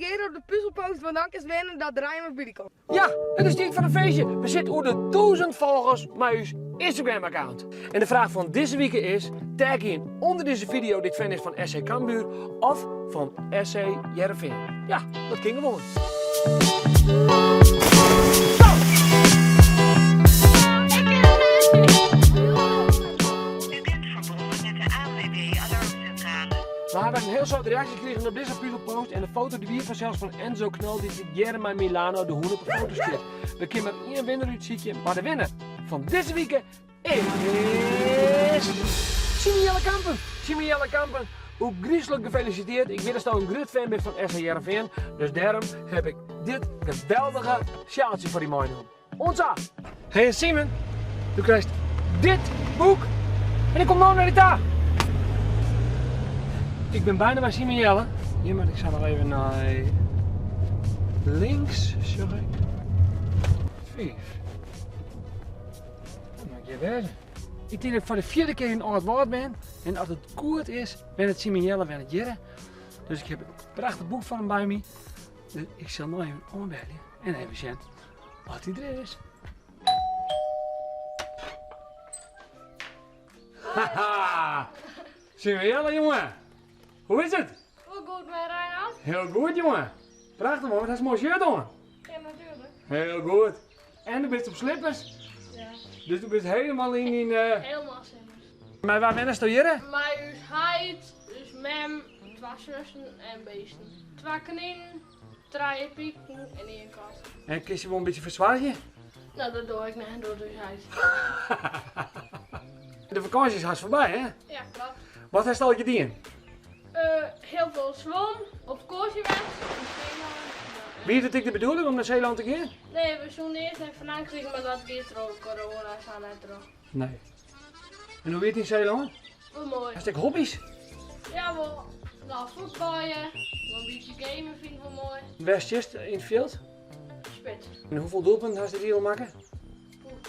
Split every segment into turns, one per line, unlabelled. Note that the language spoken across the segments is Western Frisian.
Reagear op de puzelpost, want dan kinst winne dat Rein by dy komt.
Ja, it is tiid foar in feestje. We sitte oer de 1000 folgers mei ús Instagram-account. En de fraach fan dizze wike is, tag ien ûnder dizze video dy't fan is fan SC Cambuur of fan SC Hearrenfean. Ja, dat kin gewoan.
U bent verbonden met de ANWB Alarmcentrale.
We hawwe in hiel soad reaksjes krigen op dizze puzelpost en de foto die wie fansels fan Enzo Knol dy't tegearre mei Milano de hûn op de foto stiet. We kinne mar ien winner útsykje, mar de winner fan dizze wike is Simon Jelle Kampen. Simon Jelle Kampen, ôfgryslik gefelisiteerd. Ik wit datsto in grut fan bist fan SC Hearrenfean, dus dêrom heb ik dit geweldige sjaaltsje foar dy meinaam. Oant sa! Hey Simon, do krijst dit boek en ik kom no nei dy ta. Ik bin byna by Simon Jelle. Hjir moat ik sa noch even nei links, sjoch ik. Fiif. Dan moat ik hjir wêze. Ik tink dat ik foar de fjirde kear yn Aldwâld bin en as it goed is, wennet Simon Jelle wennet hjirre. Dus ik heb in prachtich boek fan him by my. Dus ik sil no even oanbelje en even sjen Oft hy der is. Haha! Simon Jelle, jonge. Hoe is it?
Hoe goed mei Reinhard?
Hiel goed, jonge. Prachtich man, wat hast in moai shirt oan.
Ja, natuerlik.
Hiel goed. En do bist op slippers.
Ja.
Dus do bist hielendal yn dyn...
Hielendal simmers.
Mei wa wennest do hjirre?
Mei ús heit, ús mem, twa sussen en bisten. Twa kninen, Trije piken en ien kat.
En kinst se wol in bytsje fersoargje?
No, dat doch ik net, dat docht ús heit.
De fakânsje is hast foarby, hè?
Ja, kloppet.
Wat hast allegear dien?
Hiel folle swom, op fakânsje west, yn Seelân.
Wie it ek de bedoeling om nei Seelân te gean?
Nee, we soene earst nei Frankryk, mar dat gie troch corona sa net troch.
Nee. En hoe wie it yn Seelân?
Wol moai.
Hast ek hobbys?
Ja, wol. Nou, fuotbalje, wol in bytsje gamen fyn ik wol moai.
Wêr stiest yn it fjild?
Spits.
En hoefolle doelpunten hast dit jier al makke?
Oeh,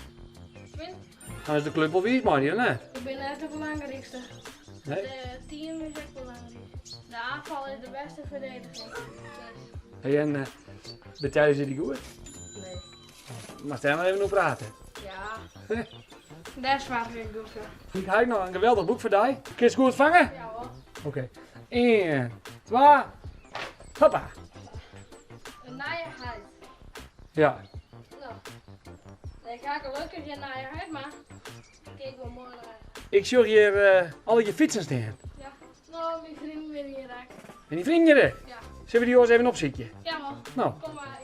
20.
Dan is de klup wol wiis mei dy, of net?
Ik bin net de belangrykste.
Nee?
De team is ek belangryk. De aanval is de beste verdediging. Dus.
Hey, en uh, betelje se dy goed?
Nee.
Moatst dêr mar even oer prate.
Ja. Dêr soargje ik goed foar.
Ik ha noch in geweldich boek foar dy. Kinst goed fange?
Ja hoor.
Oké. Ien, twa, hoppa.
In nije heit.
Ja.
No. Ik ha gelokkich gjin nije heit, mar ik wol moai
Ik sjoch hjir uh, allegear fytsen stean.
Ja. No, myn freonen binne hjir ek.
En dyn freonen hjir ek?
Ja.
Sille we dy oars even opsykje?
Ja man.
No.
Kom mar.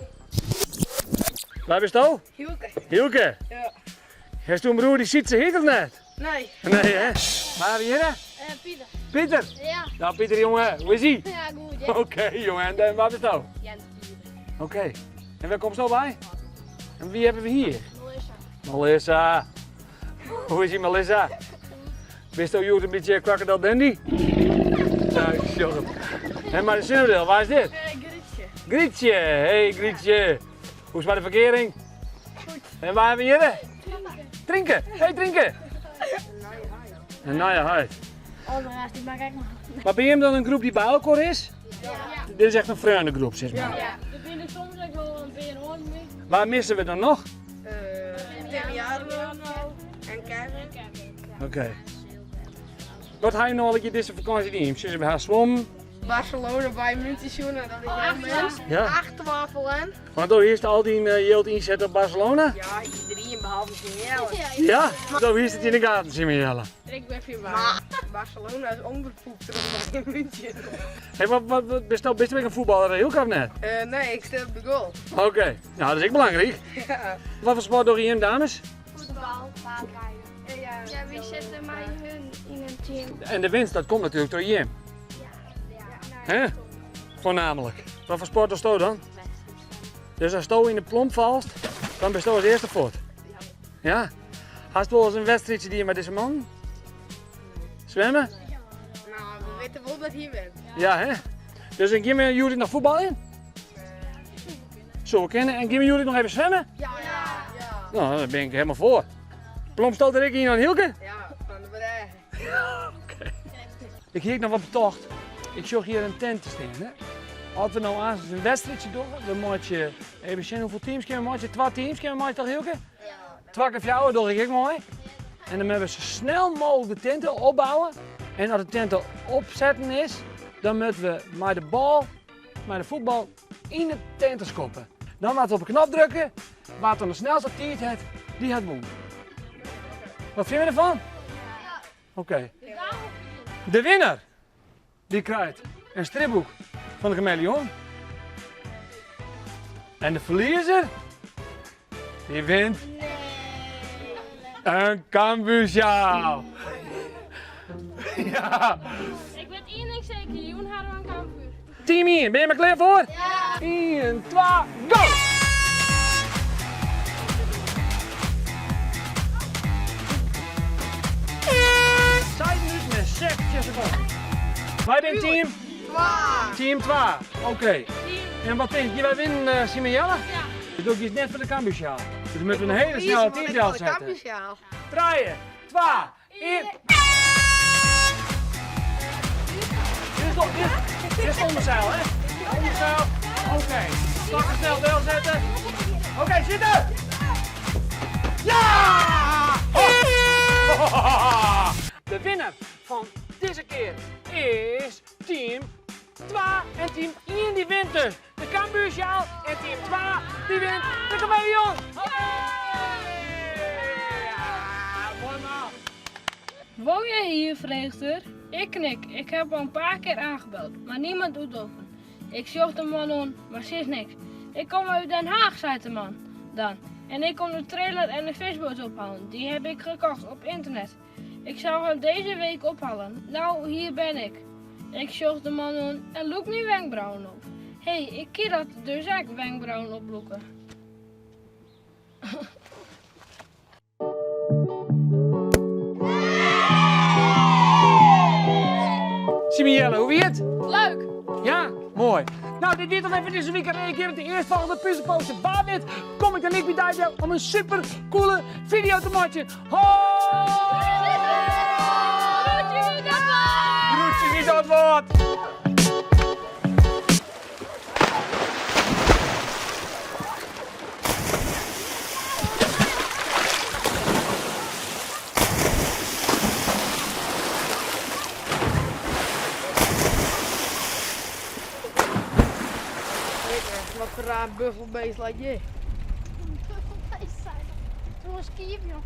Wa bisto?
Hielke.
Hielke?
Ja.
Hast in broer dy't Sytse hjit of net?
Nee.
Nee hè? Wa wie hjir?
Uh, Pieter.
Pieter?
Ja.
Nou Pieter jonge, hoe is ie?
Ja, goed.
Oké okay, jonge, en wa bisto?
Jens
Oké. Okay. En wêr komsto wei? En wie hawwe we hjir?
Melissa.
Melissa. Hoe is ie Melissa? Bisto hjoed in bytsje Crocodile Dundee? Ja, ik sjoch it. En mar de sinnedeel, wa is dit?
Uh, Grietje.
Grietje, hey Grietje. Hoe is mei de ferkearing?
Goed.
En wa hawwe we hjir? Trinke. Hey Trinke. Een nije heit.
Oh, de rest die maak ik maar.
Maar bin jim dan in groep dy't by elkoar is?
Ja.
Dit is echt in freonegroep, sis mar.
Ja. Der binne soms ek wol in pear oaren by.
Wa misse we dan noch?
Uh, Tim Jarno en Kevin.
Oké. Okay. Wat ha je no allegear dizze fakânsje dien? Sizze we ha swommen.
Barcelona by München sjoen en dat is heel mens.
Ja.
8-2 ferlern.
Want do hiest al dyn eh, jild ynset op Barcelona?
Ja, iedereen behalve Simon Jelle.
Ja? Do hiest it yn de gaten, Simon Jelle.
Ik ben veel
Maar Barcelona is ûnderpoept troch Bayern München.
Hey, wat, wat, wat, bist, bist ek in fuotballer, Hielke, of net?
Uh, nee, ik sta op de goal.
Oké, okay. nou dat is ek belangryk.
Ja.
Wat foar sport dogge jim, dames?
Fuotbal, paardrijden. Ja, ja, wy sitte mei hun yn in team.
En de winst, dat komt natuerlik troch jim.
Ja.
Hè? Voornamelijk. Wat foar sport dochsto dan? Dus asto yn de plomp falst, dan bisto as earste fuort. Ja? Hast wolris in wedstriidsje dien mei dizze man? Swimme?
Nou, we witte wol dat hy wint.
Ja, hè? Dus en gean we hjoed noch fuotbaljen? Soe kinne. En gean we hjoed noch even swimme?
Ja. Ja.
Nou, dêr bin ik hielendal foar. Plomsto der ek yn dan, Hielke?
Ja, fan de brêge.
Oké. Ik hie ek noch wat betocht. Ik sjoch hjir in tent te stean, hè? As we no aanst in wedstriidsje dogge, we meitsje, even sjen hoefolle teams kinne we meitsje? Twa teams kinne we meitsje toch Hielke? Twa kear fjouwer doch ik ek mei. En dan moatte we sa snel mooglik de tinte opbouwe. En as de tinte opsetten is, dan moatte we mei de bal, mei de fuotbal yn de tinte skoppe. Dan moatte we op de knop drukke. Wa't dan de snelste tiid hat, dy hat wûn. Wat fine we derfan? Oké. De winner, dy krijt in stripboek fan de Kameleon. En de ferliezer, dy wint in Cambuursjaal. Ja.
Ik wit ien ding seker, jûn ha we in kampvuur.
Team 1, binne jim der klear foar?
Ja!
1, 2, go! Seis minuten en 16 sekonden. Wy binne team?
2.
Team 2, oké. En wat tink je, wy winnen uh, Simon Jelle?
Ja.
Dat doe ik dus net foar de Cambuursjaal. Dus we moeten een hele snelle tiid delsetten. 3, 2, 1. Dit is onderzeil, hè? Onderzeil. Oké. Pakken snel delzetten. Oké, zitten! Ja! Oh. De winnaar van deze keer is team 2 en team 1 die wint dus. De Cambuursjaal en team 2 die wint de Kameleon. Ja, mooi man.
Woon jij hier, vreegt er. Ik knik. Ik heb al een paar keer aangebeld, maar niemand doet open. Ik zocht de man om, maar ze is niks. Ik kom uit Den Haag, zei de man dan. En ik kom de trailer en de visboot ophalen. Die heb ik gekocht op internet. Ik zal hem deze week ophalen. Nou, hier ben ik. Ik zocht de man om en loek mijn wenkbrauwen op. Hé, hey, ik kin dat dus ek, wenkbrauwen oplûke.
Simon Jelle, hoe wie it?
Leuk!
Ja, moai. Nou, dit wie it dan even dizze wike. Reagearje op de earstfolgjende puzelposter. Wa wit, kom ik dan ek by dy del om in super coole video te meitsjen. Hoi! Groetsjes út Aldwâld!
Wat foar raar buffelbeest leit hjir?
Buffelbeest sei er. It is in skiep, joh.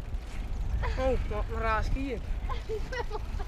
Oh, wat in raar skiep.
Buffelbeest.